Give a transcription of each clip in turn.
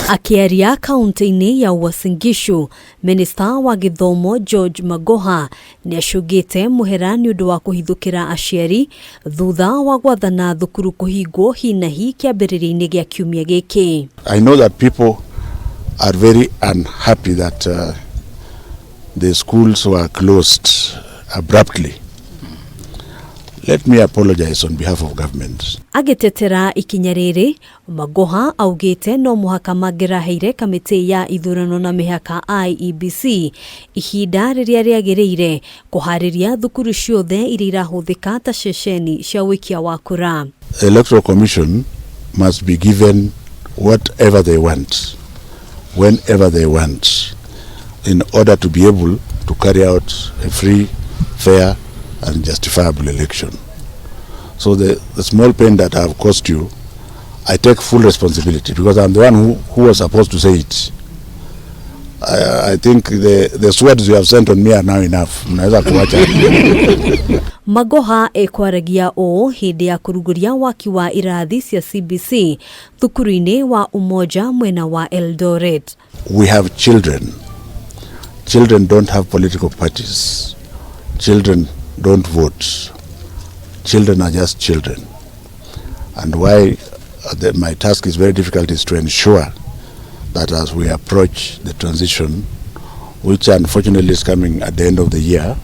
Akĩaria kaunti-inĩ ya Uasin Gishu, minista wa gĩthomo George Magoha nĩ acũngĩte mũhera nĩ ũndũ wa kũhithũkĩra aciari thutha wa gwathana thukuru kũhingwo hi na hi kĩambĩrĩria-inĩ gĩa kiumia gĩkĩ. I know that people are very unhappy that the schools were closed abruptly. Let me apologize on behalf of government. Agĩtetera ikinya rĩrĩ, Magoha augĩte no mũhaka mangĩraheire kamĩtĩ ya ithurano na mĩhaka IEBC ihinda rĩrĩa rĩagĩrĩire kũharĩria thukuru ciothe iria irahũthĩka ta ceceni cia ũikia wa kura. The Electoral Commission must be given whatever they want, whenever they want, in order to be able to carry out a free, fair, and justifiable election. So the small pain that I have caused you, I take full responsibility because I'm the one who was supposed to say it. I think the swords you have sent on me are now enough. Mnaweza kuacha. Magoha ekwaragia ũũ hĩndĩ ya kũrugũria waki wa irathi cia CBC thukuru-inĩ wa Umoja mwena wa Eldoret. We have children. Children don't have political parties. Children don't vote. Children are just children. And why my task is very difficult is to ensure that as we approach the transition, which unfortunately is coming at the end of the year,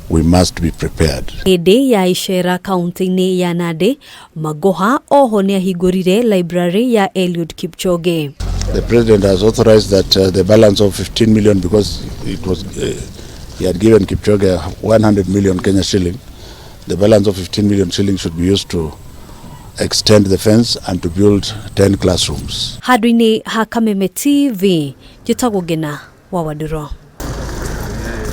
we must be prepared. Hĩndĩ ya icera kaunti-inĩ ya Nandi, Magoha oho nĩ ahingũrire library ya Eliud Kipchoge. The president has authorized that the balance of 15 million, because it was he had given Kipchoge 100 million Kenya shilling, the balance of 15 million shillings should be used to extend the fence and to build 10 classrooms. Handũ-inĩ ha Kameme TV, njĩtagwo Ngena wa Wandũro.